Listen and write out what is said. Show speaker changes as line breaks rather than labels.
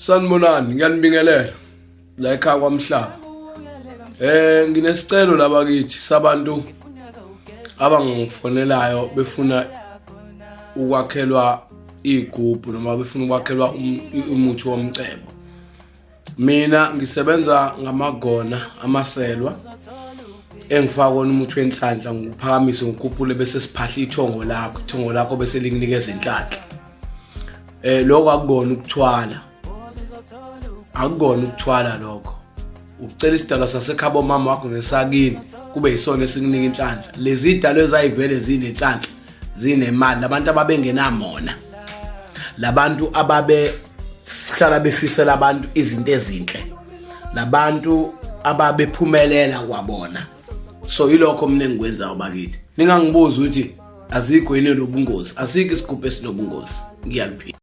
Sanibonani, ngiyanibingelela la ekhaya kwaMhlaba. Eh nginesicelo la bakithi sabantu abangifonelayo befuna ukwakhelwa igubhu noma befuna ukwakhelwa um, umuthi womcebo. Mina ngisebenza ngamagona amaselwa engifaka kona umuthi wenhlanhla ngikuphakamise ngikhuphule bese siphahla ithongo lakho, ithongo lakho bese likunikeza inhlanhla. Eh lokho akukona ukuthwala. Akukona ukuthwala lokho. Ucela isidalwa sasekhabo mama wakho nesakini kube yisona esikunika inhlanhla. Lezi idalwa ezayivele zinenhlanhla zinemali labantu ababengenamona. Labantu ababe hlala befisela abantu izinto ezinhle. Labantu ababephumelela kwabona. So yilokho mina engikwenzayo bakithi. Ningangibuzi ukuthi azikho yini lobungozi. Asikho isigubhu esinobungozi. Ngiyaliphila.